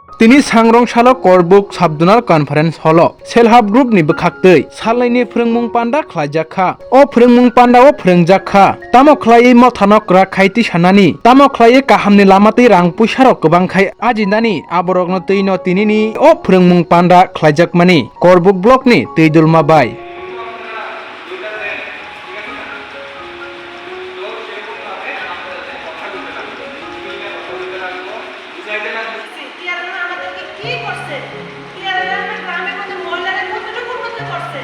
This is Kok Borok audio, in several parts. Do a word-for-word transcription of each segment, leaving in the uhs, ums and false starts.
Tini sangrong salo Korbuk Sub-Zonal Conference Hall-o Self Help Group ni bwkhaktwi salnwini phwrwngmung panda khlaijak kha. O phwrwngmung panda-o phwrwngjak kha, tamo khlaiwi mothano kwrak khai tisanani, tamo khlaiwi kahamni lama twi rang puisarok kwbang khai ajinani, aborokno twino tinini o phwrwngmung panda khlaijakmani Korbuk Block ni twidulma bai. TRM আমাদেরকে কি করছে? টিআরএম আমার গ্রামের মধ্যে মহিলাদের কতটুকু উন্নতি করছে?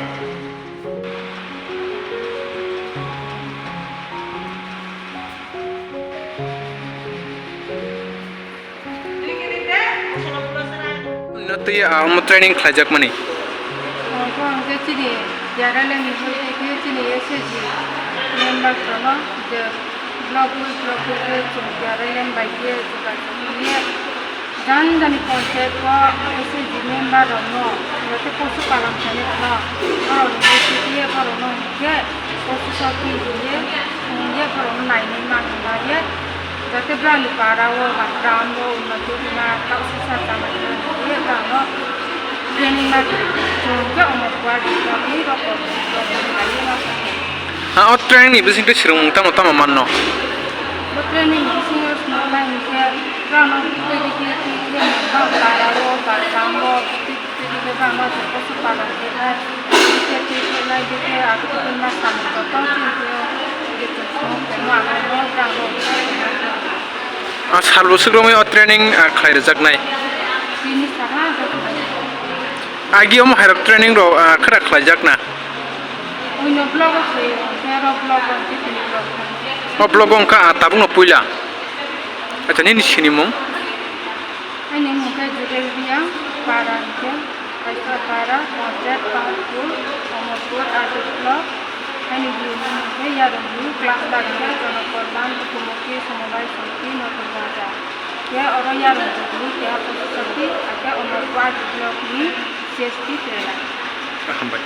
Twi, ah, omo training khlaijakmani. Omo hwnkhe chini T R L M ni bagwi khe chini S H G member rokno je block wise block wise khe chwng T R L M bai khe jogajog wngya. Jani jani panchayat o S H G member rokno joto posu palan khainai phano borokni S H G borokno hinkhe posu sokwi hinkhe wngya borokno nainai manlaiya. Jate brani para o ba gram o unnoti wngma, tausa sa chama wngma, hinkhe brano training ma chwng khe omo kuwa di rok ni rok rok ni rok ni lai ma. Ha, o training ni bising twi swrwngmung tamo tamo manno? Bo training ni bisingo swrwngmung hinkhe brano twi twi twi twi ba para o ba gram o twi twi twi twi ba ma posu palan khe nai, twi twi twi twi nai, twi twi a twi twi ma samung joto twi twi o twi twi swrwngmung tongma ang no brano. Ah, sal bwswk romwi o training, ah, khlai rwjaknai. Tini saha joto. Agi omo hairok training rok, ah, khera khlaijak na? Oino blogo se, tero blogo se tini blogo. O blogo wngkha, ah, tabukno puila. Acha, nini sinimung? Ani mung khe Judesh Reang, para hwnkhe. Kaisa para, Panchayat, Paharpur, Amarpur, R D block, haini bini mung khe Yarung View, class third khe Jonokorman, Tukumukhi, Somobai Samiti, Notur Baja. Khe oro Yarung View ni keha post office, hakhe Amarpur R D block ni C S P Trela. Hambai.